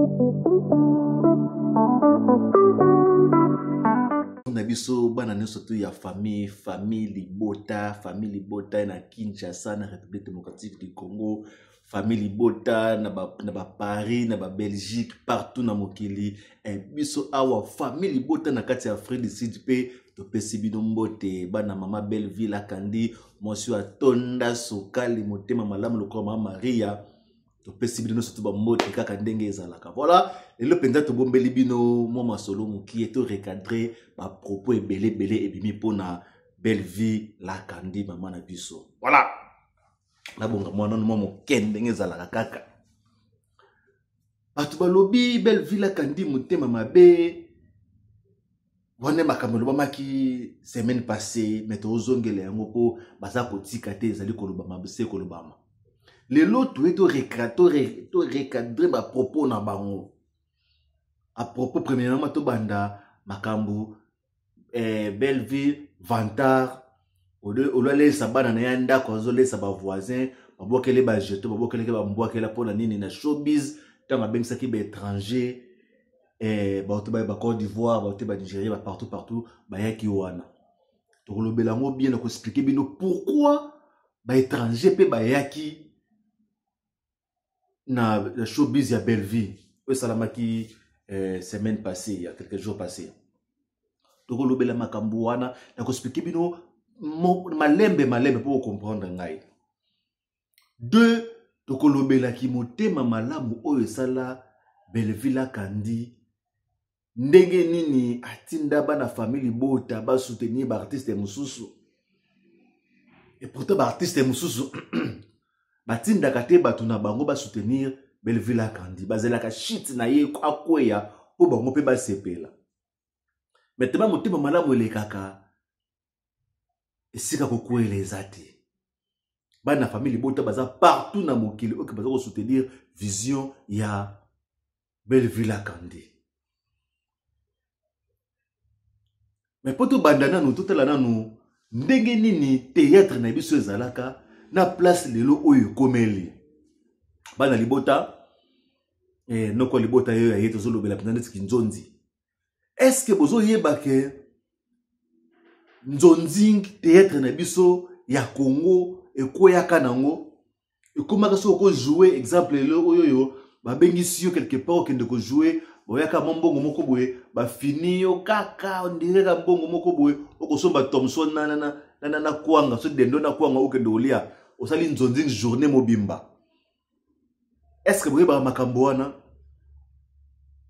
Na biso bana nyonso tu ya famille, famille libota, famille libota na Kinshasa, na République démocratique du Congo, famille libota na ba, na ba Paris, na ba Belgique, partout na mokili. Eh, biso awa famille libota na kati ya Afrique du Sud mpe topesi bino mbote bana mama Belleville Akandi, mwasi oyo atonda sukali, motema malamu lokola mama Maria. Topesi bino nyonso to bambote kaka ndenge ezalaka. Voilà, lelo mpenza tobombeli bino mwa masolo mokie, to recadre bapropos ebele ebele ebimi mpona Belleville Lakandi, mama na biso. Voilà, nabonga mwa nano mwa moke ndenge ezalaka kaka. Bato balobi Belleville Lakandi motema mabe, wana makambo elobamaki semaine passée, mais tozongela yango mpo baza kotika te, ezali kolobama se kolobama. Lelo toye to recadre bapropos na bango. A propos, premièrement, tobanda makambo Belleville vantard, olo alesa bana na ye ndako, azolesa bavoisin, babwakeli bajeton, babwakelaki bambwakela mpona nini na showbiz. Ntango abengisaki baétranger, bato ba ba Côte d'Ivoire, bato ba Nigeria, ba partout partout bayaki wana. Tokolobela yango bien, na koexpliquer bino pourquoi baétranger mpe bayaki na showbiz ya Belleville oyo esalamaki semaine passée, ya quelques jours passés. Tokolobela makambo wana, na koexpliquer bino malembe malembe mpo kocomprendre ngai. Deux, tokolobelaki motema malamu oyo esala Belleville Akandi, ndenge nini atinda bana famille libota basoutenir baartiste mosusu, et pourtant baartiste mosusu batindaka te bato na bango basoutenir Belleville Akandi, bazelaka shit na ye akweya mpo bango mpe basepela. Maintenant, motema malamu elekaka esika kokwela eza te. Bana famille libota baza partout na mokili oyo baza kosoutenir vision ya Belleville Akandi. Mais mpo tobanda nanu, totala nanu ndenge nini théâtre na biso ezalaka na place lelo oyo ekomeli. Bana libota, noko libota yo ya ye, tozolobela mpenza neti kinzonzi. Est-ce que bozoyeba ke nzonzing théâtre na biso ya Congo ekweyaka nango, ekomaka soki okojoue exemple lelo oyo oyo babengisi yo quelque part okende kojoue, boyaka mwa mbongo moko boye, bafini yo kaka ondireka mbongo moko boye, okosomba Thomson na kwanga, so dendo na kwanga, okende kolia, osali nzonzing journée mobimba. Est-ce que boyebaka makambo wana?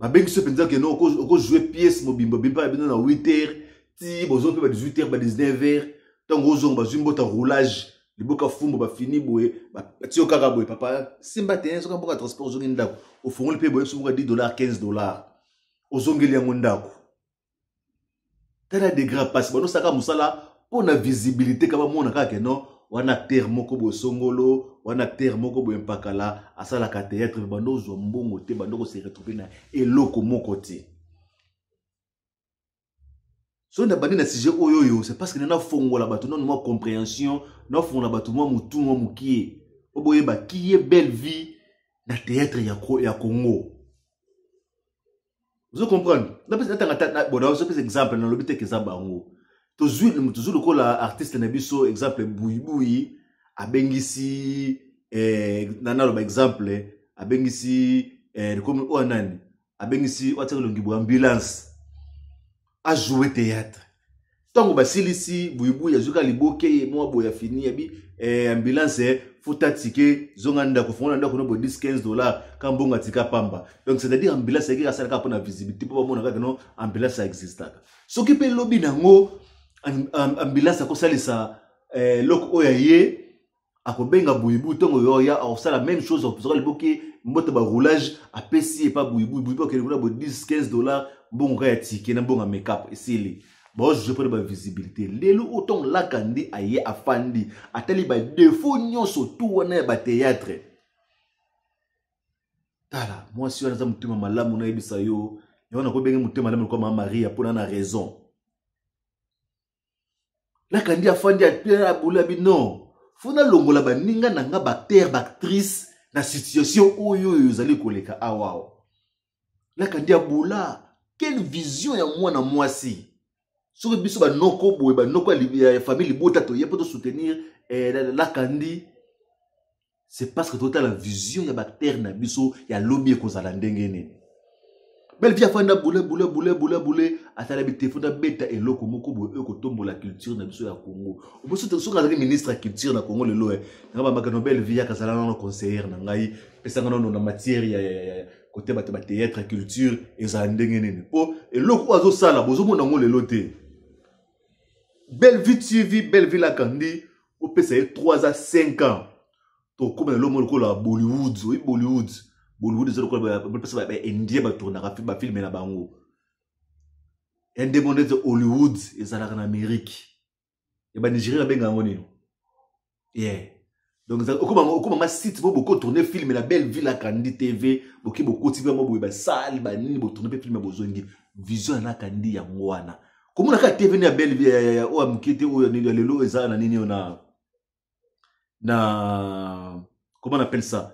Babengisi yo mpenza kende okojoue pièce mobimba bimba ya bino na 8 heures ti bozo mpe ba 18 heures, ba 19 heures. Ntango ozonga, bazwi mbota roulage, liboka fumbu, bafini boye, batie yo kaka boye, papa simba te, soki mboka transport, ozongi ndako, ofongoli mpe boye, soki 10 dollars, 15 dollars, ozongeli yango ndako. Tala degré pasi banosaka mosala mpo na visibilité, ka bamona kaka ke non, wana acteur moko boye songolo, wana acteur moko boye mpakala asalaka théâtre. Bando ozwa mbongo te, bando kose retrouver na eloko moko te. Soki nabandi na sujet oyo oyo, c'est parce que nafongola bato nano mwa compréhension, nafongola bato mwa motu mwa mokie po boyeba qui est Belle Vie na théâtre ya Congo. Ozo comprendre? Natanga, bon, nazopesa exemple, nalobi te eza bango. Tozwi lokola artiste na biso, exemple Buibui, abengisi naloba exemple, abengisi komi oyo nani, abengisi oyo atiaka elongi boye, ambulance, ajoue théâtre. Ntango basilisi, Buibui azwika liboke ye mwa boye, afini yabi ambulance, futa ticket, zonga ndako, fongola ndako no boye 10 15 dollars, ka mbongo atika pamba. Donc c'est à dire ambulance ayaki asalaka mpona visibilité, mpo bamona kaka no ambulance existaka. Soki mpe lobi nango ambulance akosalisa eloko oyo aye akobenga Buyibuyi, ntongo oyo ya akosala même chose, akozwaka liboki mbote baroulage, apesi epa Buyibuyi, Buyibuyi akende kuna boye 10 15 dollars, mbongo kaka ya ticket na mbongo ya makeup, esili. Baojuge mpona bavisibilité. Lelo oyo ntongo laka nde aye afandi, atali badéfauts nyonso tu wana ya bathéâtre. Tala, mwasi wana aza motema malamu, nayebisa yo yango, nakobenge motema malamu lokola mama Maria mpona na raison. Nakandi afandi, abuli, abi non, fo nalongola baninga na nga baacteur, baactrice na situation oyo oyo ezali koleka awa awa. Lakandi abola quelle vision ya mwana mwasi soki biso banoko boye banoko ya famille libota toye mpo tosoutenir eh, lakandi c'est parce que totala vision ya baacteur na biso ya lobi ekozala ndenge nini belle vie afanda bule bule bule bule bule atala bitefo abeta eloko moko boye oyo kotombola culture na biso ya congo oboso soki azalaki ministre ya culture na congo lelo eh, nanga bamaka no belle vie yaka azala nano conseillère na ngai pesanga nano na matière ya, ya, ya, kote bato ba théâtre culture ezala ndenge nini mpo eloko oyo azosala bozomona yango lelo te belle vie tv belle vie lakandi opesa ye 3 à 5 ans tokóma lelo mo lokola bollywood oyi bollywood bollywood eza lokola bapesa baindien batournaka bafilme na bango ya ndenge ndete hollywood ezalaka na amérique ya banigeria babenga yango nini yeah donc okoma ma site bo boko tourner film na belle ville akandi tv boke bokoti mpe yango boye basale banini botourne mpe film bozongi vision ya nakandi yango wana komona kaka tv ni ya belle ville oyo ya moke te oyo ya lelo eza na nini oyo na na comment on appelle ça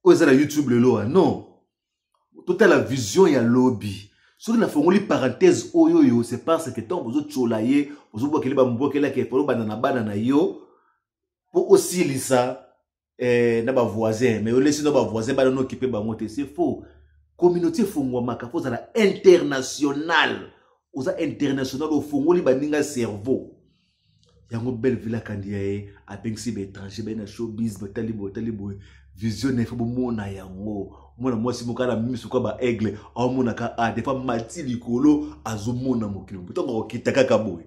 oyo eza na youtube lelo wa non totala vision ya lobi soki nafongoli parenthèse oyo oyo c'est parce que ntango bozotyola ye bozobwakele bambwakelaki efalo banda na bana na yo mpo osilisa eh, na bavoisin mais olesi na bavoisin bana nokipe bango te c'est faux communauté efongwamaka mpo ozala international oza international ofongoli baninga cerveau yango belle ville akandi ya ye abengisi baétranger baye na showbiz batali boye batali boye vision na ye fo bomona yango mwana mwasi moko ala miso kwa baaigle aomonaka a defa mati likolo azomona mokili ntango akokita kaka boye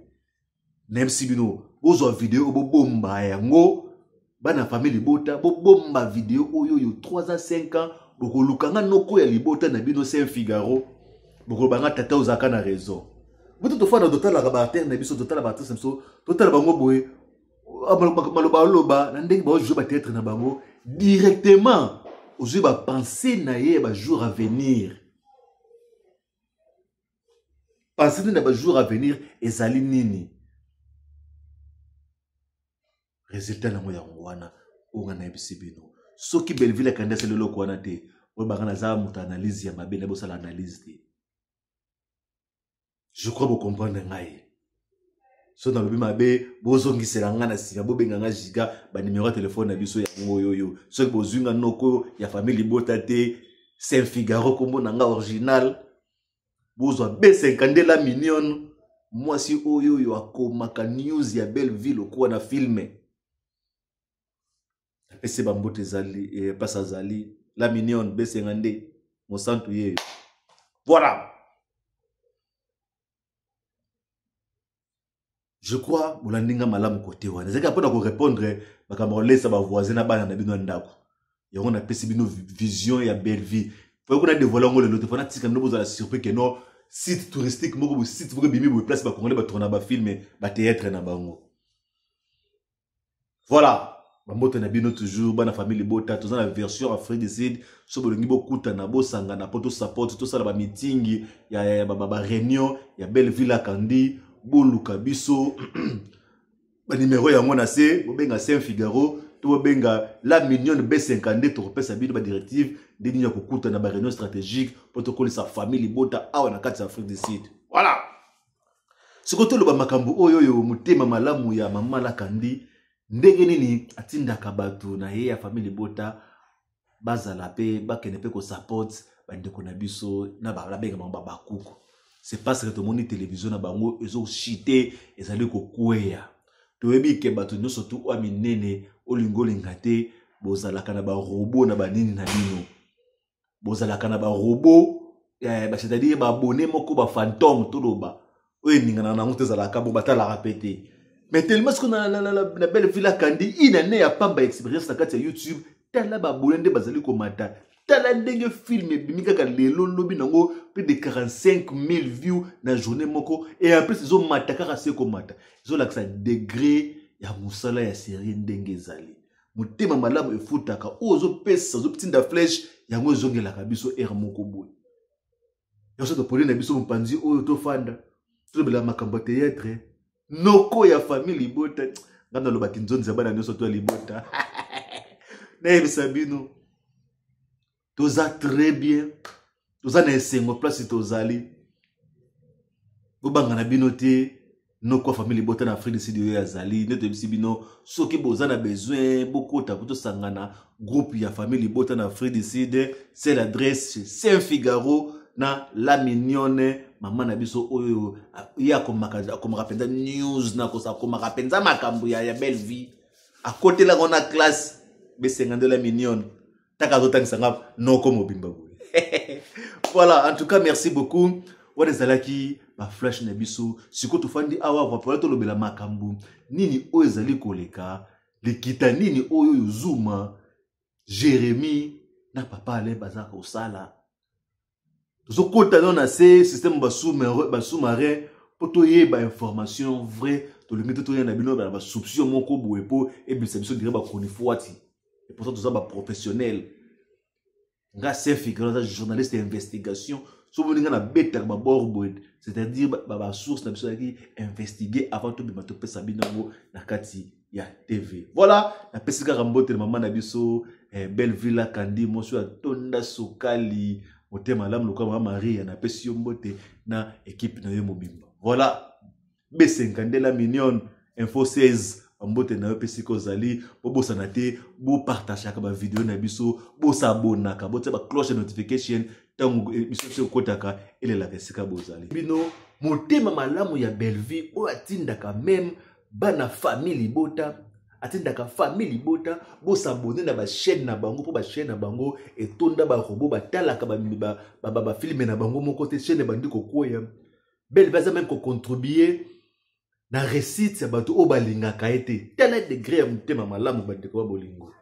nayebisi bino bozwa video oyo bobomba yango bana famille libota bobomba video oyo oyo 3 ans 5 ans bokoluka nga noko ya libota na bino saint figaro bokoloba nga tata ozalaka na raison boto tofanda totalaka baartere na biso totala baartiste na biso totala bango boye ah, maloba oloba na ndenge baojoue batheatre na bango directement ozwi bapense na ye ya bajour à venir pense nini na bajour à venir ezali nini resultat nango yango wana oyo ngai nayebisi bino soki belleville akandi asali eloko wana te oyo banga naza moto analyse ya mabe na bosala analyse te je crois bocomprendre ngai so nalobi mabe bozongisela ngai na nsima bobenga ngai giga banimero ya telefone na biso yango oyoyo soki bozwi nga noko ya famille libota te saint figaro nkombo na ngai original bozwa b50 la mignonne mwasi oyo oyo akomaka news ya belle vie lokola na filme apesi bambote ezali eh, place azali la mignonne besenga nde mosantu yeyo voilà je crois bolandi nga malamu kote wana ezalaki mpona korépondre makambo kolesa bavoisin na bana na bino ya ndako yango napesi bino vision ya belle vie foye kuna devoile yango lelo te fo natika bino bozala surpris ke no site touristique moko boye site moko ebimi boye place bacongolais batourna bafilme batheatre na bango voilà bambote na bino toujours bana famille libota toza na version afrique du sud so bolingi bokutana bosangana mpo tosapporte tosala bamitingi ya bareunion ya belle ville akandi boluka biso banimero yango na se bobenga saint figaro to bobenga la mignonne b52 tokopesa bino badirective nde nini ya kokutana bareunion stratégique mpo tokolisa famille libota awa na kati ya afrique du sud voilà sikoyo toloba makambo oyo oyo motema malamu ya mama lakandi ndenge nini atindaka bato na ye ya famille libota bazala mpe bakende mpe kosupport bandeko na biso na babenga bango babakuku c'est parce que tomoni televizio na bango ezochite ezali kokweya toyebi ke bato nyonso tu oyo minene olingi olinga te bozalaka na barobo na banini na bino bozalaka na barobo eh, c'est-à-dire baabonne moko bafantome toloba oyo eninganaka nango te ezalaka bo batalaka mpe te mais tellement siko na, na, na, na, na belle ville akandi une année ya pamba expérience na kati ya youtube tala baabonne nde bazali komata tala ndenge film ebimi kaka lelo lobi nango plus de 45 000 view na journée moko et en plus ezomata kaka se komata ezolakisa degré ya mosala ya serie ndenge ezali motema malamu efutaka oyo ozopesa ozotinda flèche yango ezongelaka biso ere moko boye nyonso topoli na biso mopanzi oyo tofanda tolobela makambo ya théâtre noko ya famille libota ngai nalobaki nzonzi ya bana nyonso to ya libota nayebisa bino toza très bien. Toza na esengo place tozali. Bobanga na bino te, noko ya famille libota na Afrique du Sud oyo azali nde toyebisi bino, soki boza na besoin bokota po tosangana groupe ya famille libota na Afrique du Sud, c'est l'adresse Saint Figaro na La Mignonne, mama na biso oyo ye akomaka mpenza news na kosa, akomaka mpenza makambo ya belle vie, akotelaka na classe besenga nde La Mignonne taka azotangisa nga noko mobimba boye. Voilà, en tout cas merci beaucoup. Wana ezalaki baflash na biso. Sikoyo tofandi awa vapola, tolobela makambo nini oyo ezali koleka, likita nini oyo oyo Zuma, Jérémie na papa Alain baza kosala. Tozokota no na se système basous-marin mpo toyeba information vrai. Tolingi te toya na bino na basoupçon moko boye mpo ebimisa biso dire bachronifuati, et pourtant toza baprofessionnel. Nga Saint Figaro, aza journaliste ya investigation. So omoni nga nabetaka babord boye, c'est-à-dire basource na biso ezalaki investigue avant tobima topesa bino yango na kati ya TV. Voilà, napesi kaka mbote na mama na biso Belle Villa Kandi, mwasi oyo atonda sukali, motema malamu lokola mama Maria. Napesi yo mbote na ekipe na yo mobimba. Voilà, B52 La Mignonne, Info 16, bambote na yo mpe sika ozali. Bobosana te bopartageaka bavideo na biso, bosabonaka, botia bacloche ya notification ntango biso biso ekotaka, elelaka esika bozali. Bino motema malamu ya Bellevue oyo atindaka meme bana famille libota, atindaka famille libota bosabone na bachaîne na bango, mpo bachaîne na bango etonda barobo, batalaka bafilme na bango moko te, chaîne ebandi kokweya. Bellevue aza meme kocontribue na réussite ya bato oyo balingaka ye te. Tala degré ya motema malamu, bandeko ba bolingo.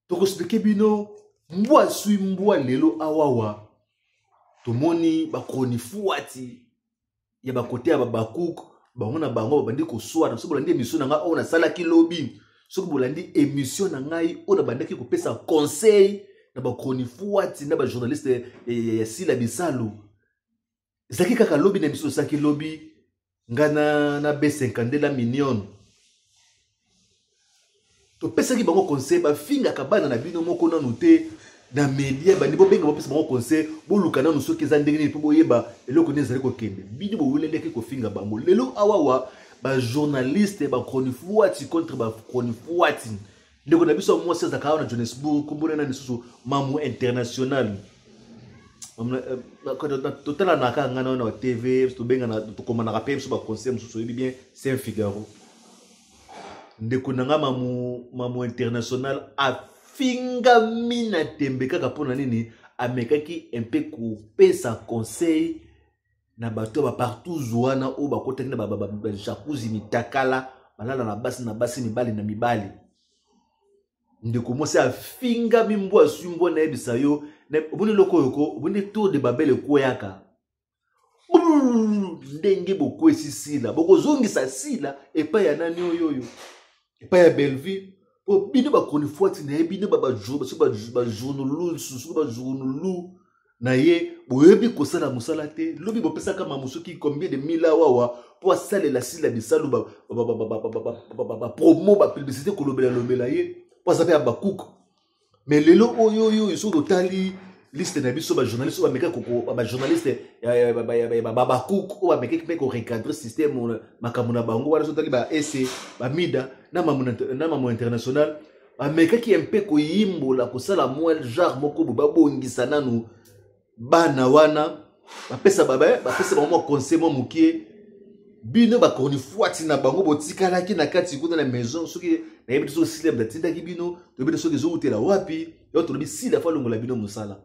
Tokoexpliquer bino mbwa aswi mbwa. Lelo awawa tomoni bachronifuati ya bakote ya babacook, bango na bango babandi koswana. Soki bolandi émission na ngai oyo nasalaki lobi, soki bolandi émission na ngai oyo nabandaki kopesa conseil na bachronifuati na bajournaliste ya Sila Bisalu, ezalaki kaka lobi na émission tosalaki lobi, nga na B52 La Mignonne, topesaki bango conseil. Bafingaka bana na bino moko nanu te na media, bandi bobenga, bopesa bango conseil, boluka nanu soki eza ndenge nini mpo boyeba eloko nini ezali kokende. Bino bowelelaki kofinga bango. Lelo awawa bajournaliste, bachronifuati contre bachronifuati. Ndeko na biso ya mwasi azalaka awa na Johannesburg, kombo nani lisusu? Mamu International. Totalanaka ngai na TV, tobengana, tokomanaka mpe biso baconseil mosusu. Oyebi bien Saint Figaro, ndeko na nga Mamu, Mamu International afingami na tembe kaka mpona nini? Amekaki mpe kopesa conseil na bato ya bapartouze wana oyo bakotaki na bajacuzzi, mitakala, balala na basi na basi, mibali na mibali. Ndeko mwasi afingami mbwa aswi mbwa. Nayebisa yo, omoni eloko oyo ko, omoni tour de Babel ekweyaka ndenge bokwesi Sila, bokozongisa Sila epai ya nani oyo oyo, epai ya Bellevue, po bino bachronifuati na ye, bino bajournalulu, soki bajournalulu na ye, boyebi kosala mosala te. Lobi bopesaka mamu soki combien de mille awawa mpo asalela Sila Bisalu bapromo, bapublicité, kolobela-lobela ye mpo aza mpe ya bakuku. Mais lelo oyo oyo, soki totali liste na biso bajournaliste oyo bamekaki, bajournaliste babakuku oyo bamekaki mpe korecadre système, makambo na bango wana, soki otali baese, bamida na Mamu International, bamekaki mpe koyimbola, kosala mwa genre moko boye, babongisa nanu bana wana, bapesa bango mwa conseil mwa mokie. Bino bachronifuati na bango botikalaki na kati kuna na maison. Soki nayebi te soki Sila batindaki bino, toyebi te soki ezowutela wapi. Yo tolobi Sila faut alongola bino mosala,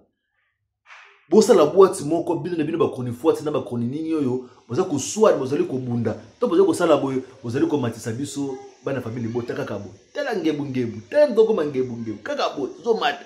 bosala boîte moko bino na bino, bachronifuati na bachroni nini oyo boza koswana, bozali kobunda to bozali kosala boye, bozali komatisa biso bana famille libota kaka boye. Tala ngebungebu, tala ndokoma ngebungebu kaka boye, tozomata.